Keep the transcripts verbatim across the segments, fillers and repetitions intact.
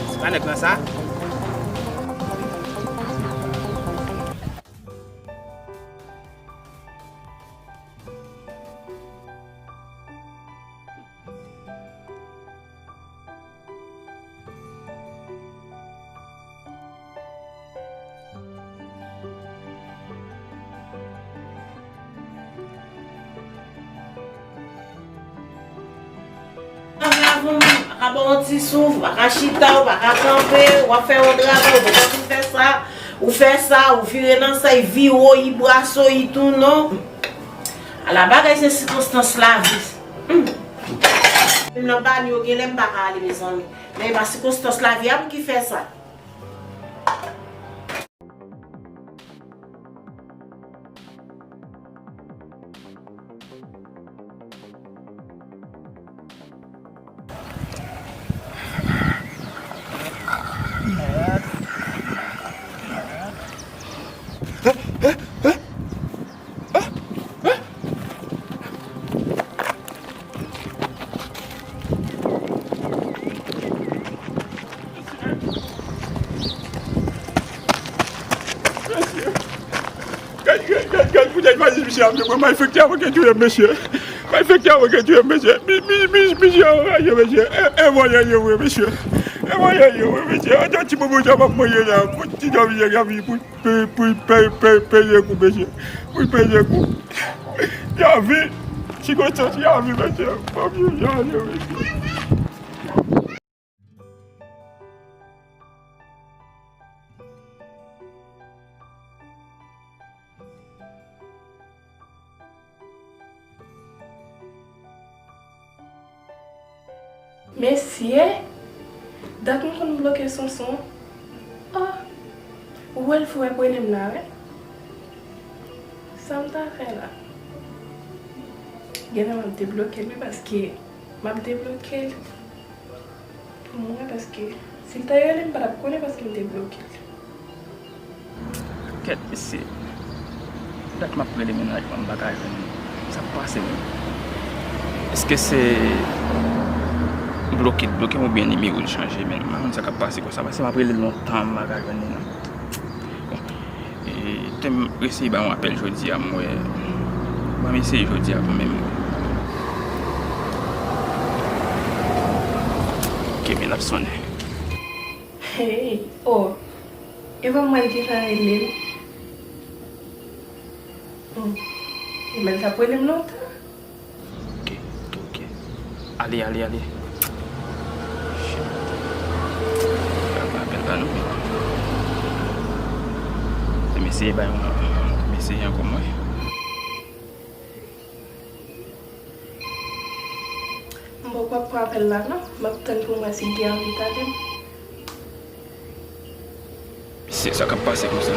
Se pa nèg lan sa? Ann avan m, pa ka ba w yon ti souf, pa ka chita, w pa ka kanpe, w ap fè yon drapo, w pa ka fè sa, ou fè sa, ou vire nan sa, y vire w, y brase w, y tounen w. Ala bagay se sikonstans lavi. Hmm. Menm nan bal yo, gen lè m pa ka ale, mezanmi. Men e pa sikonstans lavi a m ki fè sa. Mesye. Gad, gad, gad, gad, poutèt valiz misye ap jwe. Malfektè a manke touye m, mesye. Malfektè a manke touye m, mesye. Mi, mi, mi, misye anraje, mesye. E, e vòlè ye vre, mesye. E vòlè ye vre, mesye. Antan ti bobo sa m ap manje la. Pou ti dòmi ye gavi pou, pou, pou peye, peye, peye kou, mesye. Pou peye kou. Yavi. Sikonstans yavi, mesye. Fanmi, yavi, mesye. Mesye, dat m konn bloke Sonson. Oh, ou wè l fou ap rele m la, wi. Sa m ta fè la? Genlè m ap debloke l, wi, paske m ap debloke l pou mwen, paske si l ta rele m, m pa t ap konnen paske m te bloke l. Kèt, mesye. Dat m ap rele mennaj mwen, m pa ka jwenn li. Sa k pase menm? Èske se bloke, bloke m oubyen nimewo l chanje menm? M pa konn sa k ap pase konsa, paske m ap rele l lontan, m pa ka jwenn li non. Bon, e, te m eseye ba yon apèl jodi a, m wè. Ban m eseye jodi a kanmenm. Ok, men l ap sonnen. Hey, oh. E pa mwen ki ta rele l. Hmm. E men l t ap rele m lontan. Ok, ok, ok. Ale, ale, ale. Shit. Apèl pa nou menm. Se mesye bay yon, mesye ankò mwen. M poko ap pran apèl la non. M ap tann pou m wè si l gen anvi tande m. Se sa k ap pase konsa.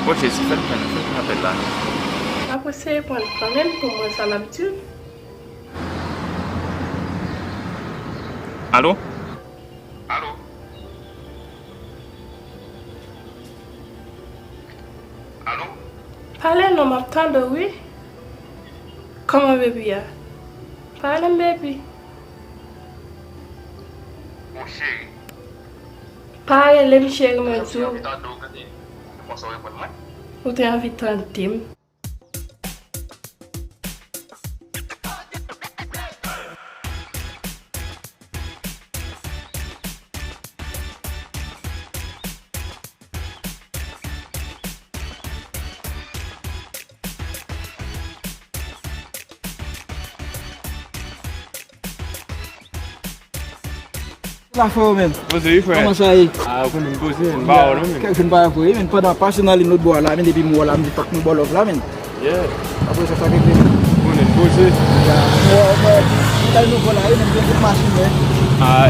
O Jezi, fè l pran, fè l pran apèl la non. M ap eseye pran l kanmenm pou m wè sa l ap di m. Alo? Alo? Alo? Pale non, m ap tande w wi. Kòman baby a? Pale m baby. O cheri. Pa rele m cheri, mwen di w. Ou te anvi tande m. La fè w, men. Poze wi, frè. Kòman sa ye? Ah, ou konnen m poze, men. M pa wè w non, men. Kèk jou m pa wè w, men. Pandan pase nan liy lòt bò a la, men, depi m wè w la, m di fòk nou ba w love la, men. Yeah. Apre sa, sa regle, men. Ou konnen m poze. Ya. Mwen, mwen, m bay nouvo la, wi, men, m gen tout machin, men. Ah,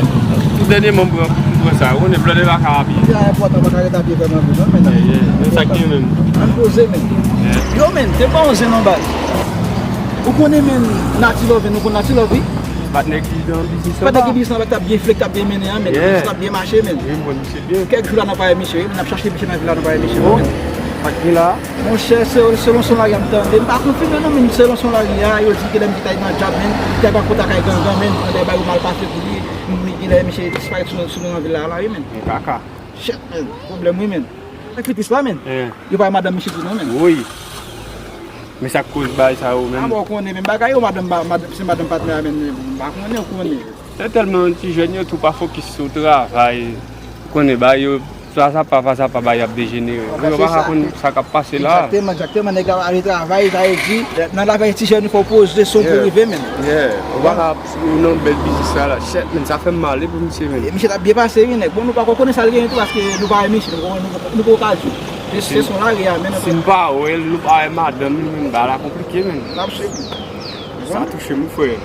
tout dènyèman, m pran, m pran sa. Ou konnen, blòdè pa ka apiye. Sa enpòtan, pa ka ret apiye vrèman vit non, men. Yeah, yeah. Men sa k gen, men. Ann poze, men. Yeah. Yo, men, te pa yon zen non, baz. Ou konnen, men, Natilove, nou konn Natilove, wi? Patnè ki nan biznis lan. Patnè ki biznis lan, t ap byen flèk, t ap byen mennen an, men. Yeah. Biznis lan ap byen mache, men. Wi, m konn misye byen. Kèk jou la, n ap wè misye, wi. N ap chache misye nan vil la, n ap wè misye, wi, men. Sa k gen la? Monchè, se, selon son lari a m tande, m pa konfime non, men selon son lari a, yo di genlè misye ta nan djab, men, li ta pran kontak ak gangan, men, pandan yo ba yo mal pase pou li, men genlè misye disparèt sou, sou nan vil la, la, wi, men. Yon kaka. Shit, men, pwoblèm, wi, men. Sakritis la, men. Eh. Yo pa wè madanm misye tou, non, men. Wi. Men sa k koz bagay sa yo, men. Ah, bon, ou konnen, men bagay yo, madanm, ba- madanm, se madanm patnè a, men, m pa konnen, ou konnen. Se tèlman ti jèn yo tou pa fokis sou travay. Ou konnen, bagay yo, sa, sa pa, sa pa, bagay ap dejenere. Yo pa ka konn sa k ap pase la. Egzakteman, egzakteman. Nèg la ale travay, sa vle di, nan lavi ti jèn, fò w poze, se pou rive, men. Yeah. Ou pa ka, ou nan bèl biznis la, la. Shit, men, sa fè m mal, wi, pou misye, men. E misye t ap byen pase, wi, nèg. Bon, nou pa ko konnen sa l genyen tou, paske nou pa wè misye, nou poko, nou poko ka di. Se, se son lari a, men. Si n pa wè l, nou pa wè madanm li, men, bagay la konplike, men. N ap swiv. Sa touche m, wi, frè.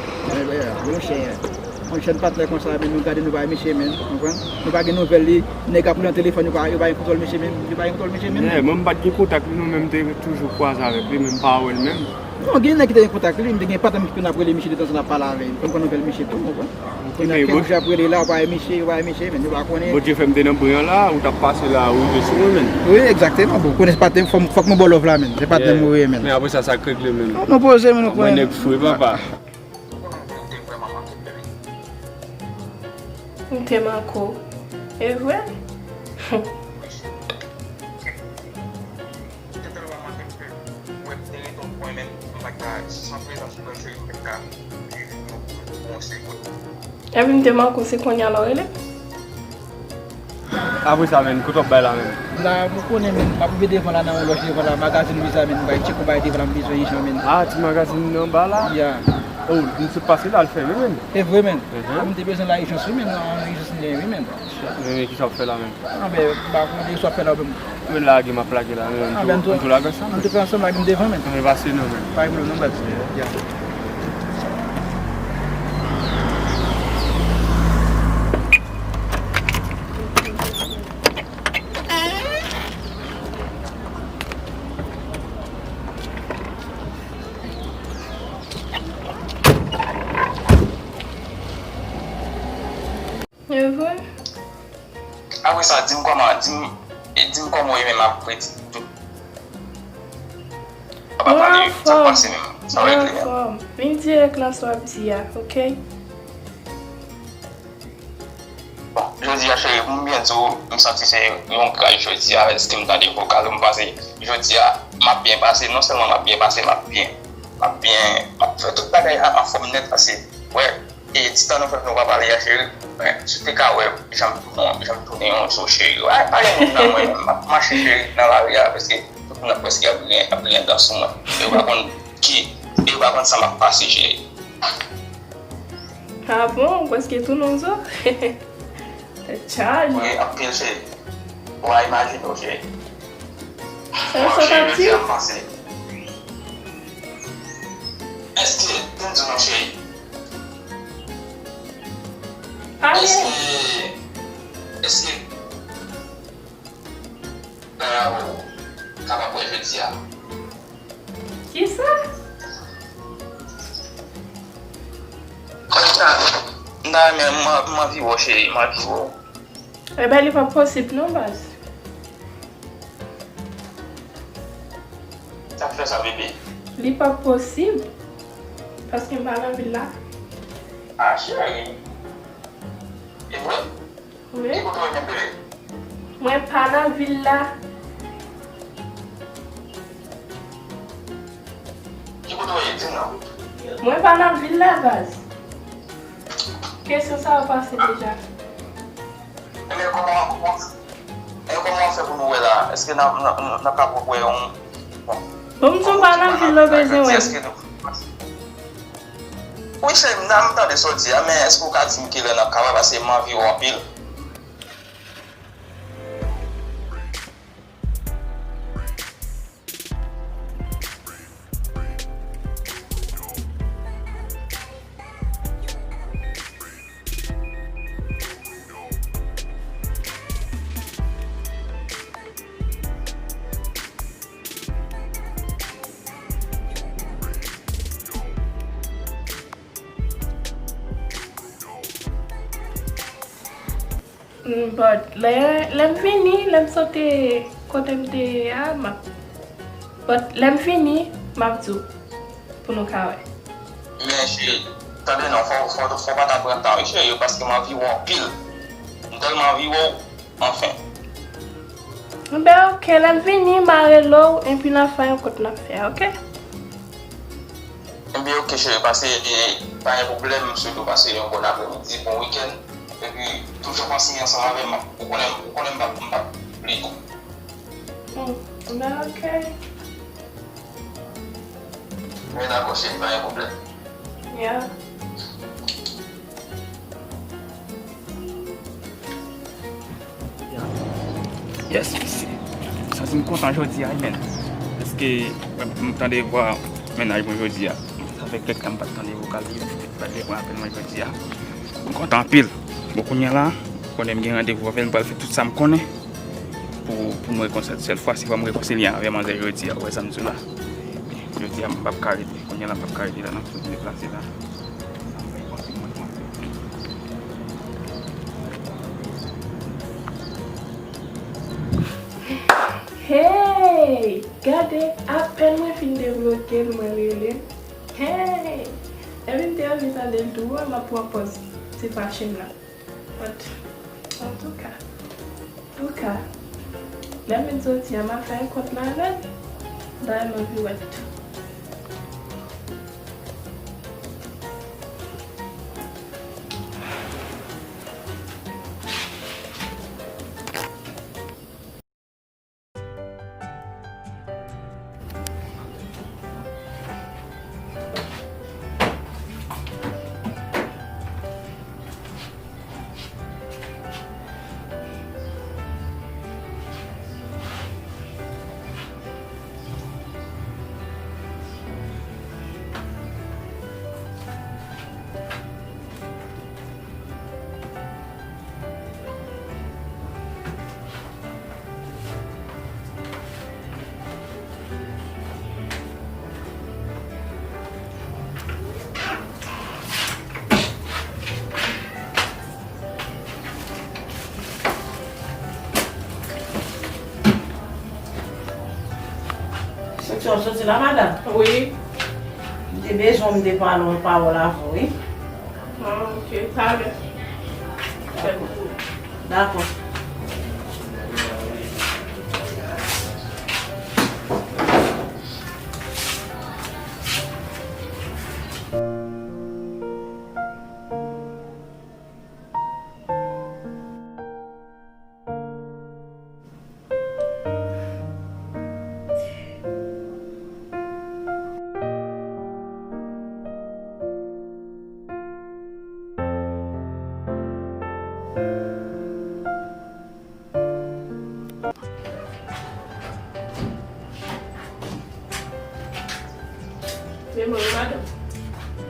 Yon jèn patnè konsa, men nou gade nou pa wè misye, men, konprann? Nou pa gen nouvèl li, nèg ap rele nan telefòn, yo pa, yo pa gen kontwòl misye, men, yo pa gen kontwòl misye, men. Yeah, mwen m pa t gen kontak li non, men m te toujou kwaze avèk li, men m pa wè l menm. Non, gen nèg ki te gen kontak li, m te gen patnè m ki konn ap rele misye detanzan ap pale avè l, pou m pran nouvèl misye tou, konprann? Kounye a kèk jou ap rele la, yo pa wè misye, yo pa wè misye, men yo pa konnen. Bondye fè m te nan bren an la, ou t ap pase la, ou rive sou mwen, men. Wi, egzakteman, bon, konnen se patnè m, fòk, fòk nou ba w love la, men, se patnè m ou ye, men. Men apre sa, sa k regle, men. Nou poze, men nou konnen. Mwen nèg fre, papa. M te manke w. E vre? Epi m te manke w, se kounye a la w rele? Apre sa, menn, kote w ap bay la, menn? La, ou konnen, menn, m ap rive devan la, nan yon lòj devan la, magazin Louisa, menn, m bay tchèk, m bay devan la, m bezwen ijan, menn. Ah, ti magazin nan anba la? Ya. Oh, m sot pase la, l fèmen, menn. E vre, menn. Mhm. Ah, m te bezwen la ijans, wi, menn, nan ijans li, wi, menn. Men, men, kisa w ap fè la, menn? Ah, ben, m pa konnen sa w ap fè la, menn. Men lage, m ap lage la, menn. Ah, ben, m tou lage ansanm. An tou fè ansanm, lage m devan, menn. Men pase non, menn. Pa gen pwoblèm non, baz. Ya. E vre? Apre sa, di m kòman, di m, e di m kòman w ye menm apre di tout. Mwen anfòm, mwen anfòm. Vin dirèk nan sa w ap di a, oke? Bon, jodi a, cheri, pou m byen di w, m santi se yon gras jodi a, avèk sa m tande vokal ou, m panse jodi a, m ap byen pase, non sèlman m ap byen pase, m ap byen, m ap byen, m ap fè tout bagay a anfòm nèt, paske, wè, e ti tan nou fè nou pa pale a, cheri, men, si w te ka wè, jan m tounen, jan m tounen yon zo, cheri, wè, pa gen moun nan mwen, m ap mache, cheri, nan lari a, paske tout moun ap prèske ap riyen, ap riyen dan sou mwen, yo pa konn ki, yo pa konn sa m ap pase, cheri. Ah bon? Ou prèske tounen yon zo? Tèt chaje. Wi, anpil, cheri. Ou a imajine w, cheri. Sa, sa w t ap di? Èske, pou m di w non, cheri. Pale. Èske, èske, euh, ou kapab wè jodi a? Kisa? Konsa, m ta renmen, m, m anvi wè w, cheri, m anvi wè w. Ebyen, li p ap posib non, baz. Sa k fè sa, bebe? Li p ap posib, paske m pa nan vil la. Ah, cheri. E vre? Ki kote w ye menm, bebe? Mwen pa nan vil la. Ki kote w ye? Di m non. Mwen pa nan vil la, baz. Kesyon sa yo pase deja. Ebyen, kòman, kòman, e kòman w fè pou nou wè la? Èske n ap, n ap, n ap kapab wè yon, bon, bon, m di w pa nan vil la, bezwen wè. Wi, cheri, m, m tande sa w di a, men èske w ka di m kilè n ap kapab, paske m anvi w anpil. Mm, but lè, lè m vini, lè m sot kote m te ye a, m ap, but lè m vini, m ap di w pou nou ka wè. Men cheri, tande non, fò, fò, fò pa ta pran tan wi cheri, paske m anvi wè w anpil. M tèlman anvi wè w, anfen. Ben, ok, lè m vini, m a rele w, epi n a fè yon kote n ap fè, ok? Ebyen, ok, cheri, pase, e, pa gen pwoblèm, m swete w pase yon bòn aprèmidi, bon wikenn. Epi, tout jan panse ansanm avè m, ou konnen, ou konnen m p ap, m p ap bliye w. Hmm, ben, ok. Men dakò, cheri, pa gen pwoblèm. Yeah. Yes, mesye. Santi m kontan jodi a, wi, men. Paske, m tande vwa mennaj mwen jodi a. Sa fè kèk tan m pa t tande vokal li, m pa t vle pran apèl mwen jodi a. M kontan anpil. Bon, kounye a la, konnen m gen randevou avè l, m pral fè tout sa m konnen pou, pou nou rekonsilye. Sèl fwa, si fò m rekonsilye avè manzè jodi a, ou wè sa m di w la. Jodi a, m p ap ka rete. Kounye a la, m p ap ka rete la, non. Fò m deplase la. Hey! Gade, apèn mwen fin debloke l, mwen rele l. Hey! Epi m te anvi tande l tou, m ap pran pòz ti fache m la. But, antouka, antouka, lè m vin soti a, m a fè yon kont la avè l. Dayè, m anvi wè l tou. Soti w ap soti la, madanm? Wi. M te bezwen w, m te pale yon pawòl avè w, wi. Ah, ok, talè. Dakò. Se mwen wi, madanm.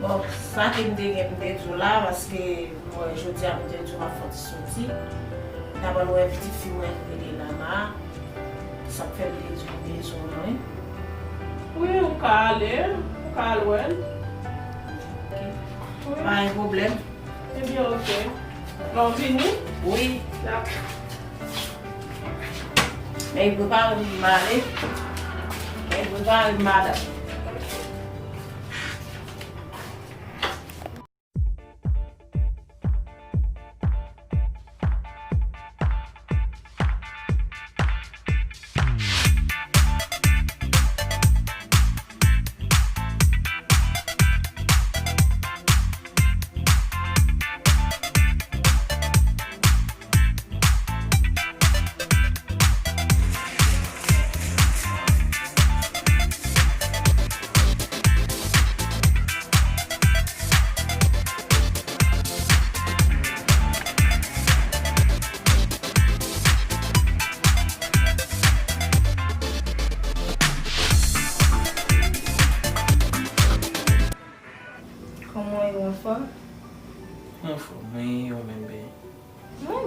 Bon, sa ke m te gen pou m te di w la, paske m wè jodi a m te di w m ap fè yon ti soti. N a pral wè pitit fi mwen ki rele Lama a. Sa k fè m te di w m bezwen w nan, wi. Wi, ou ka ale, ou ka al wè l. Ok. Wi. Pa gen pwoblèm. Ebyen, ok. Bon, vini? Wi. Dakò. Men prepare m ale. Men prepare m, madanm.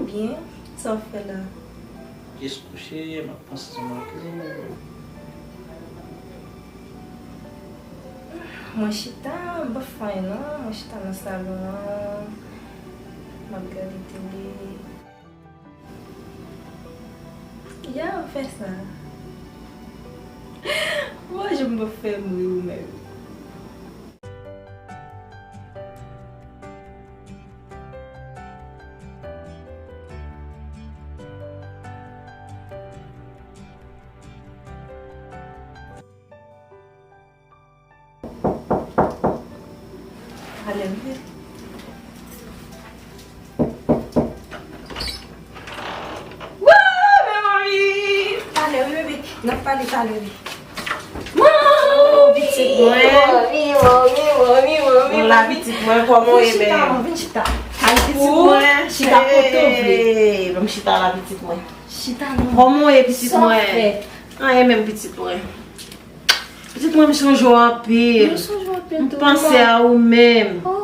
Byen, sa w fè la? Jis kouche, m ap panse sou manke w. Mwen chita, m pa fè anyen non, mwen chita nan salon an, m ap gade tele. Ya, ou fè sa. Mwen, je m pa fè m ri ou menm. Talè, bebe. Wouy, men manmi! Talè, wi, bebe. N ap pale talè, wi. Manmi! Pitit mwen. Manmi, manmi, manmi, manmi, manmi. Bon, la, pitit mwen, kòman w ye, bebe? Vin chita, vin chita. Ay, pitit mwen, chita kote w vle. Hey, ban m chita la, pitit mwen. Chita non. Kòman w ye, pitit mwen? Sa w fè? Anyen menm, pitit mwen. Pitit mwen, m sonje w anpil. M sonje w anpil tou, manman. M panse a ou menm. Oh,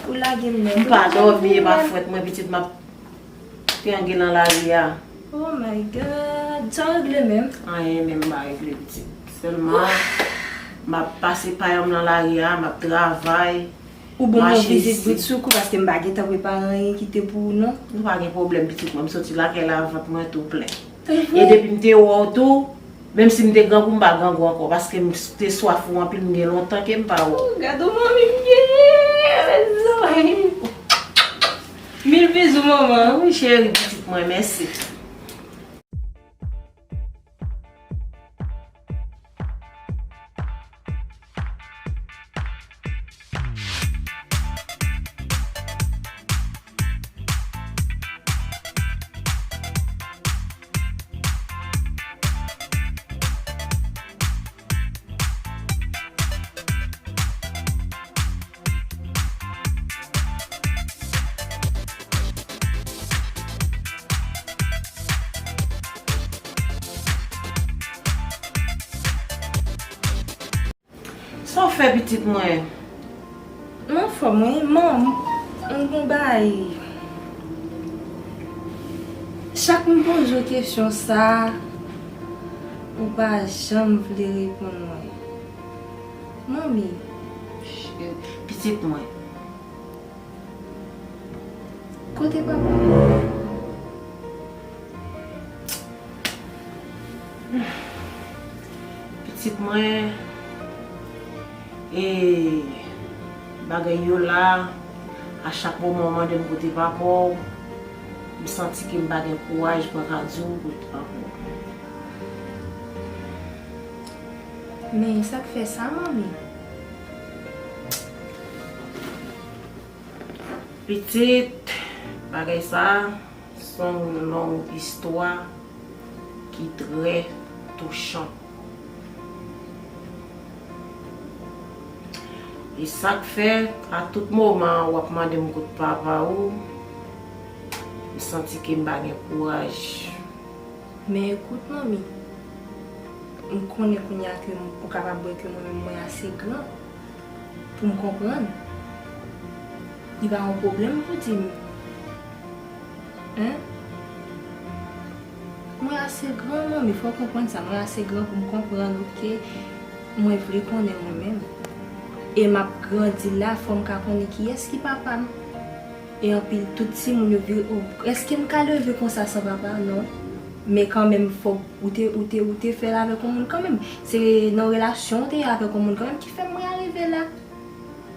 ou lage m nèt. M pa dòmi, e pa fwèt mwen, pitit, m ap triyangile nan lari a. Oh my God. Sa w regle menm? Anyen menm m pa regle, pitit. Sèlman, m ap pase pay an m nan lari a, m ap travay. Ou ban m yon vizit bridsoukou, paske m pa gentan prepare anyen kite pou ou non. Nou pa gen pwoblèm, pitit mwen. M soti lakay la, vant mwen tou plen. E depi m te wè w tou, menm si m te grangou, m pa grangou ankò, paske m te swaf ou anpil, m gen lontan ke m pa wè w. Oh, gade yon manmi m genyen, mezanmi. Mil bizou, manman. Wi, cheri, pitit mwen, mèsi. Sa w fè, pitit mwen? M anfòm, wi, man, m gon bagay. Chak m poze w kesyon sa, ou pa janm vle reponn mwen. Manmi. Pitit mwen. Kote papa? Pitit mwen, e, bagay yo la, a chak moman w mande m kote papa w, m santi ke m pa gen kouraj pou m ka di w kote papa w. Men sa k fè sa, manmi? Pitit, bagay sa a se yon long istwa ki trè touchan. E sa k fè, a tout moman, w ap mande m kote papa ou, m santi ke m pa gen kouraj. Men ekout, manmi, m konnen kounye a ke m, ou kapab wè ke mwen menm mwen ase gran pou m konprann. Li pa yon pwoblèm pou di m. Hein? Mwen ase gran, manmi, fò w konprann sa. Mwen ase gran pou m konprann, oke? Mwen vle konnen mwen menm. E m ap grandi la, fò m ka konnen kiyès ki papa m. E anpil tout timoun yo vire, "Oh, èske m ka leve konsa san papa?" Non. Men kanmenm, fòk ou te, ou te, ou te fè l avèk yon moun kanmenm. Se nan relasyon ou te ye avèk yon moun kanmenm ki fè mwen arive la.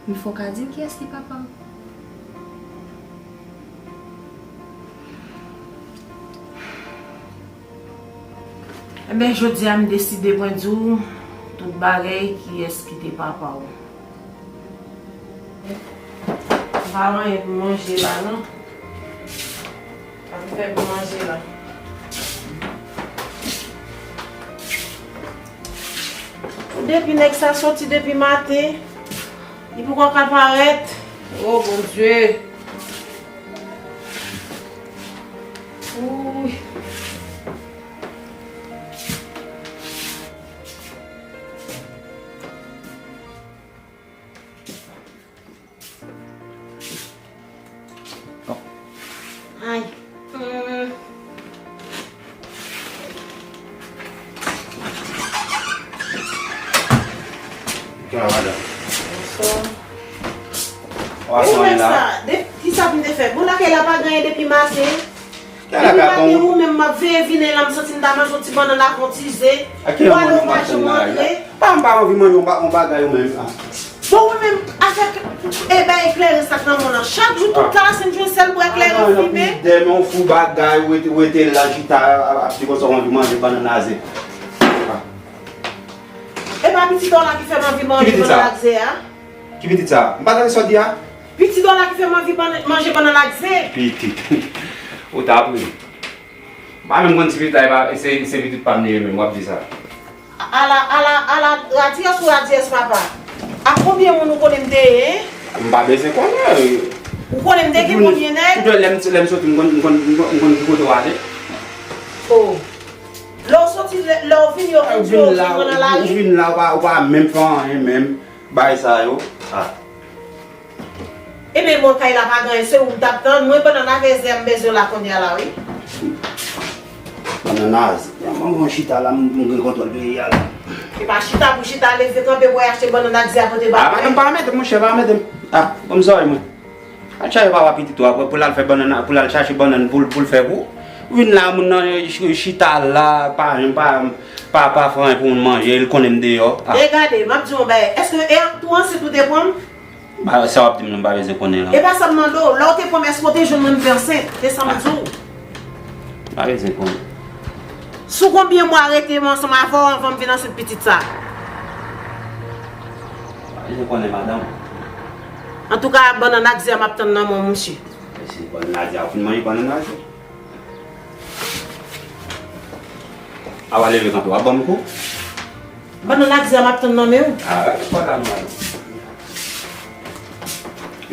Men fòk a di m kiyès ki papa m. Enben, jodi a, m deside mwen di w tout bagay, kiyès ki te papa w. M pa gen anyen pou manje la, non. Pa pou fè pou manje la. Depi nèg sa soti depi maten, li poko ka parèt. Oh, Bondye. Wouy. Ay. Sa, de, kisa pou m te fè? Bon, lakay la pa gen anyen depi maten. Depi maten, ou menm m ap veye vini la, m santi m ta manje yon ti bannann avè yon ti ze. Pou ale yon mache m rantre. Pa, m pa anvi manje yon ba-, yon bagay ou menm. Bon, ou menm, avèk, e, bay eklere sa k nan men w lan. Chak jou, tout lasenn, jwenn sèl bwa eklere fimen. Pidè, men yon fou bagay, ou rete, ou rete la, chita, ap, ap di konsa, ou anvi manje bannann a ze. E pa pitit ou la ki fè m anvi manje bannann ak ze a? Ki pitit sa? M pa tande sa w di a? Pitit ou la ki fè m anvi ban-, manje bannann ak ze. Pitit. Ou ta pri. M pa menm konn si pitit la, e pa, se, se pitit pa m li ye menm, w ap di sa. Ala, ala, ala, radyès ou radyès, papa. A konbyen moun ou konnen m te ye? M pa bezwen konnen. Ou konnen m te gen konbyen nèg? Tout lè m, lè m soti, m konn, m konn, m konn, m konn ki kote w ale. Oh. Lè w soti, lè, lè w vini, yo konn di w vin nan lari. Ou vin la, ou pa, ou pa menm fè anyen menm. Bagay sa yo. Ah. Ebyen, bon, kay la pa gen anyen, se ou m t ap tann. Mwen, bannann avè ze a m bezwen la kounye a la, wi. Bannann a ze. Mwen, mwen chita la, m, m gen kontwòl peyi a la. E pa chita pou chita, leve kanpe pou al achte bannann ak ze a pote ba mwen. Ah, pa mete m, monchè, pa mete m. Ah, bon, m sòri, mwen. Al chache papa pitit ou a, pou l al fè bannann, pou l al chache bannann pou l, pou l fè pou ou. Vin la, moun nan, eh, ch-, chita la, pa, pa, pa, pa fè anyen pou moun manje, l konnen m deyò. Ah. E gade, m ap di w yon bagay. Èske e ak tou ansent ou te pran m? Ba, sa w ap di m nan, m pa bezwen konnen lan. E pa sa m mande w. Lè w te pran m, èske w te jwenn mwen m te ansent? Se sa m di w. M pa bezwen konnen. Sou konbyen mwa rete m ansanm avè w anvan m vin ansent pitit sa? M pa bezwen konnen, madanm. Antouka, bannann ak ze a m ap tann nan men w, mesye. Mesye, bannann ak ze a, ou fin manje bannann ak ze? A w a leve kanpe, w ap ban m kou? Bannann ak ze a m ap tann nan men w. Ah, pa ka mal.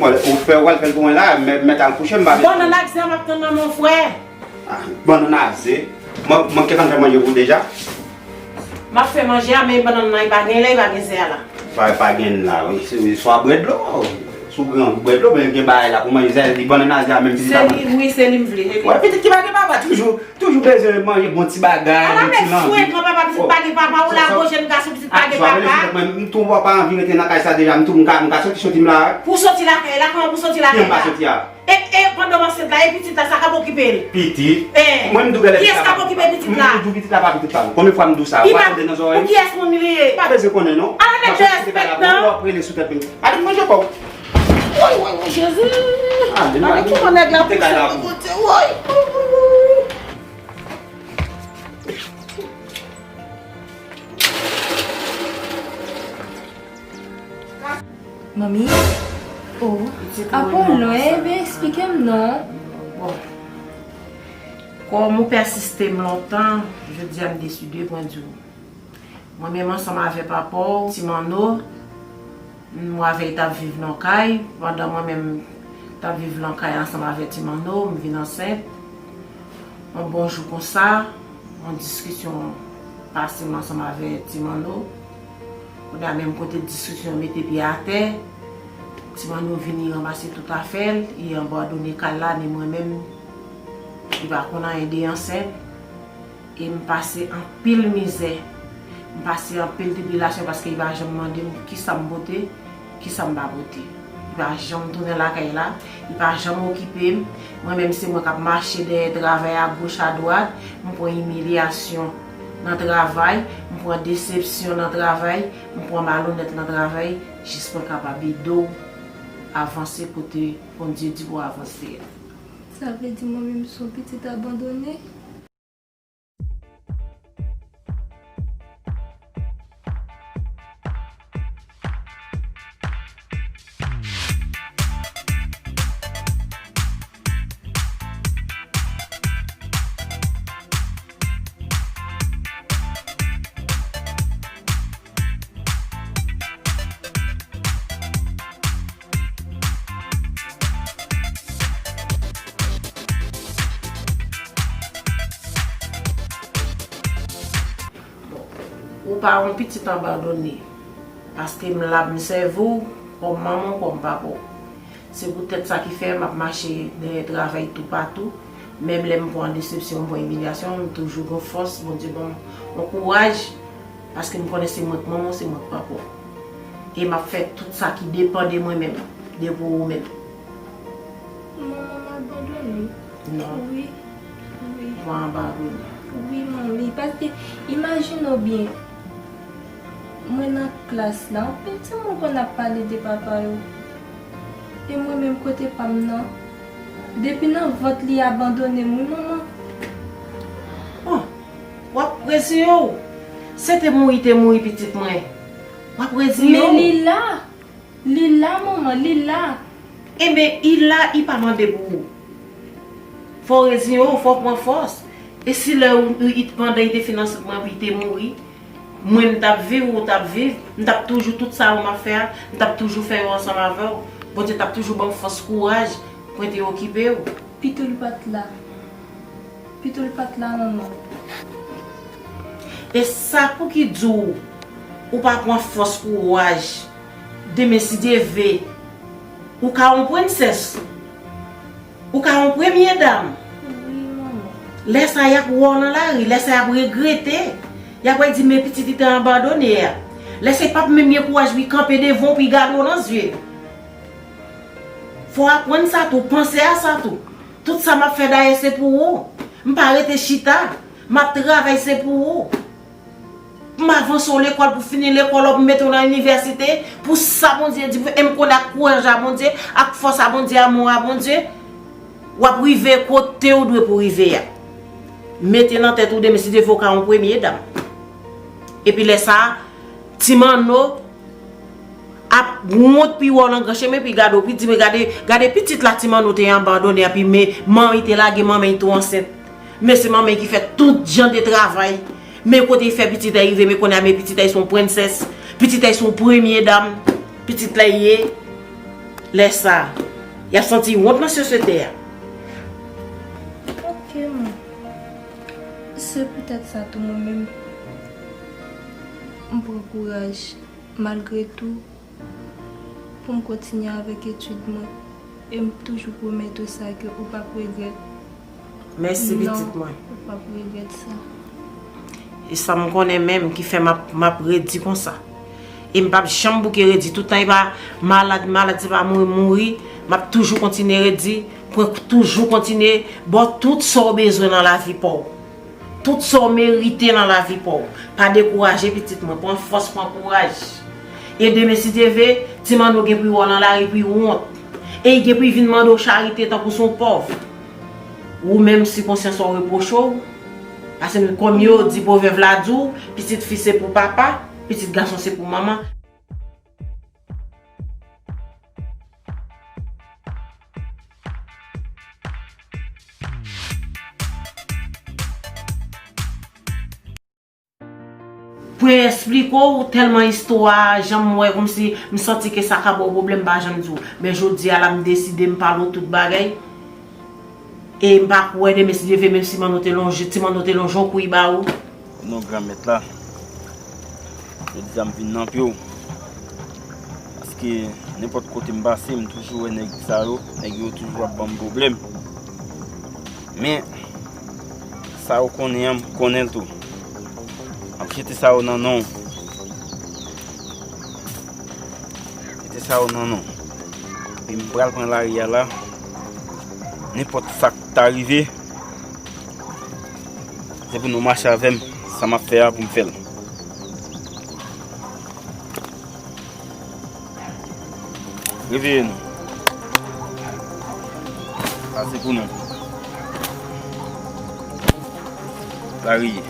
Bon, ou fè, w al fè l pou mwen la, mèt, mèt al kouche, m pa bezwen. Bannann ak ze a m ap tann nan men w, frè. Ah, bannann ak ze. Mwen, mwen gentan fè manje pou w deja. M ap fè manje a, men bannann nan, li pa gen lè, li pa gen ze a la. Pa, pa gen la, wi. Se, se swa bwè dlo. Si w gen anvi bwè dlo, men gen bagay la pou manje, se li bannann a ze a menm pitit la. Se li, wi, se li m vle. Wè, pitit ki pa gen papa, toujou, toujou bezwen manje bon ti bagay, bon ti lanvi. Ala nèg frekan, papa, pitit pa gen papa, ou la gwo jèn gason, pitit pa gen papa. Mwen, m tou pa anvi rete nan kay sa deja, m tou, m ka, m ka soti, soti m la. Pou soti lakay la, kòman pou soti lakay la? Kiyès m pa soti a? E, e, pandan w ansent la, e pitit la, sa k ap okipe l? Pitit? Eh, mwen, m di w genlè pitit la pa pitit pa m. Kiyès k ap okipe pitit la? M di w pitit la pa pitit pa m. Konbyen fwa m di w sa? W ap tande nan zòrèy m? Pou kiyès moun li ye? Pa bezwen konnen, non. Ala nèg derespektan. W ap rele sou tèt mwen. Madanm, manje pa w. Woy, woy, woy, Jezi. Madanm, kòman nèg la pouse pou kote, woy, woy, woy, woy. Manmi? Oh, pitit, apre w lwen, ebyen, eksplike m non. Bon. Kòm ou pèsiste m lontan, jodi a m deside pran di w. Mwen menm ansanm avè papa w, Ti Manno, m wè avè l t ap viv nan kay, pandan mwen menm t ap viv nan kay ansanm avè Ti Manno, m vin ansent. Yon bon jou konsa, yon diskisyon pase m ansanm avè Ti Manno. Kounye a menm kote diskisyon mete pye atè, Ti Manno vini ranmase tout afè l, li abandone kay la, ni mwen menm, li pa konn anyen de ansent. E m pase anpil mizè, m pase anpil tribilasyon paske li pa janm mande m kisa m pote, kisa m pa pote. Li pa janm tounen lakay la, li pa janm okipe m. Mwen menm se mwen k ap mache dèyè travay agoch adwat, m pran imilyasyon nan travay, m pran desepsyon nan travay, m pran malonèt nan travay, jis mwen kapab ede w avanse kote Bondye di pou w avanse a. Sa vle di mwen menm se yon pitit abandone? Bon, ou pa yon pitit abandone, paske m la, m sèvi w kòm manman w, kòm papa w. Se poutèt sa ki fè m ap mache dèyè travay toupatou, menm lè m pran desepsyon, m pran imilyasyon, m toujou gen fòs, Bondye ban m yon kouraj, paske m konnen se mwen k manman w, se mwen k papa w. E m ap fè tout sa ki depann de mwen menm, de pou ou menm. Manman m abandone m. Non. Wi. Wi. Ou pa abandone. Wi, manmi. Paske, imajine w byen. Mwen nan klas la, anpil timoun konn ap pale de papa yo. E mwen menm kote pa m nan. Depi nan vant li abandone m, wi, manman. Bon, w ap reziye w. Se te mouri, te mouri, pitit mwen. W ap reziye w. Men li la. Li la, manman, li la. Enben, i la, i pa mande pou ou. Fò w reziye w, fò w pran fòs. E si lè ou, ou, i, pandan i te fin ansanm mwen, epi i te mouri, mwen, m t ap viv, ou t ap viv, m t ap toujou, tout sa yo m ap fè a, m t ap toujou fè yo ansanm avè w. Bondye t ap toujou ban m fòs, kouraj pou mwen te okipe w. Pito l pa t la. Pito l pa t la, manman. E sa pou ki di w, ou pa pran fòs, kouraj. Demen, si Dye vle, ou ka yon prensès. Ou ka yon premye dam. Wi, manman. Lè sa, y ap wè w nan lari. Lè sa, y ap regrete. Y ap wè di, men pitit li te abandone a. Lè sa, y p ap menm gen kouraj pou y kanpe devan w, pou y gade w nan zye. Fò w aprann sa tou. Panse a sa tou. Tout sa m ap fè dayè se pou ou. M pa rete chita. M ap travay se pou ou. M avanse w lekòl pou fini lekòl, pou m mete w nan inivèsite. Pou sa Bondye di, e m konnen ak kouraj a Bondye, ak fòs a Bondye, amou a Bondye, w ap rive kote w dwe pou rive a. Mete nan tèt ou demen si Dye vle w ka yon premye dam. Epi lè sa a, Ti Manno ap wont pi wè w nan gran chemen, pi gade w, pi di, men gade, gade pitit la Ti Manno te abandone, epi men manman te lage manman tou ansent. Men se manman ki fè tout jan de travay. Men kote l fè pitit la rive, men kounye a men pitit la se yon prensès. Pitit la se yon premye dam. Pitit la ye. Lè sa, y ap santi wont nan sosyete a. Ok, man. Se poutèt sa tou mwen menm, m pran kouraj. Malgre tou, pou m kontinye avèk etid mwen. E m toujou pwomèt ou sa ke ou p ap regrèt. Mèsi, pitit mwen. Non, ou p ap regrèt sa. E sa m konnen menm ki fè m ap, m ap redi konsa. E m p ap janm bouke redi. Tout tan e pa malad, malad, se pa mouri, mouri. M ap toujou kontinye redi, pou toujou kontinye ba w tout sa w bezwen nan lavi pa w. Tout sa w merite nan lavi pa w. Pa dekouraje, pitit mwen. Pran fòs, pran kouraj. E demen, si Dye vle, Ti Manno gen pou y wè w nan lari pou y wont. E l gen pou y vin mande w charite tankou se yon pòv. Ou menm, si konsyans ou repwoche w, paske kòm yo di, pwovèb la di w, pitit fi se pou papa, pitit gason se pou manman. Pou eksplike w, tèlman istwa a, jan m wè, kòmsi m santi ke sa ka ba w pwoblèm, m pa janm di w. Men jodi a la, m deside m pale w tout bagay. E m pa kwè demen, si Dye vle, menm si Manno te lonje, Ti Manno te lonje yon kou, li ba ou. Non, Granmèt la, jodi a m vin nan pye w. Paske nenpòt kote m pase, m toujou wè nèg sa yo, nèg yo toujou ap ban m pwoblèm. Men, sa yo konnen an, m konnen l tou. M ap jete sa yo nan non w. Jete sa yo nan non w. Epi m pral pran lari a la. Nenpòt sa k ta rive, se pou nou mache avè m. Sa m ap fè a, pou m fè l. Reveye nou. Sa se pou nou. Lari ye.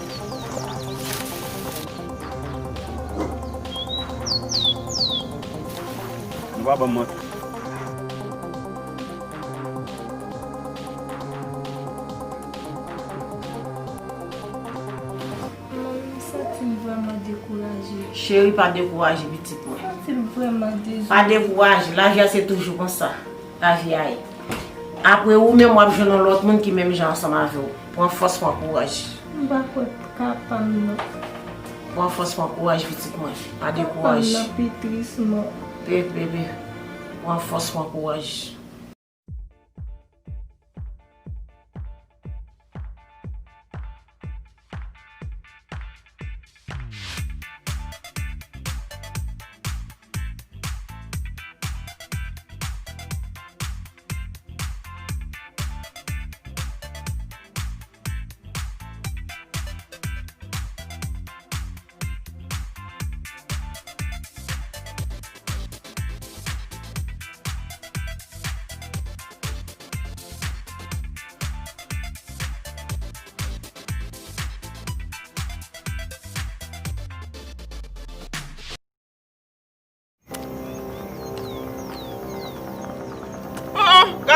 Nou pa ban m manti. Manmi, m santi m vrèman dekouraje. Cheri, pa dekouraje, pitit mwen. M santi m vrèman dezole. Pa dekouraje, lavi a se toujou konsa. Lavi a ye. Apre ou menm, w ap jwenn yon lòt moun ki menm jan ansanm avè w. Pran fòs, pran kouraj. M pa kwè m kapab non. Pran fòs, pran kouraj, pitit mwen. Pa dekouraje. Papa m nan pi tris mò. Bebe, pran fòs, pran kouraj.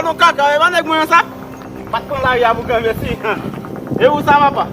Non kaka, e pa nèg mwen sa. Pa t pran lari a pou granmèsi. E ou sa, papa?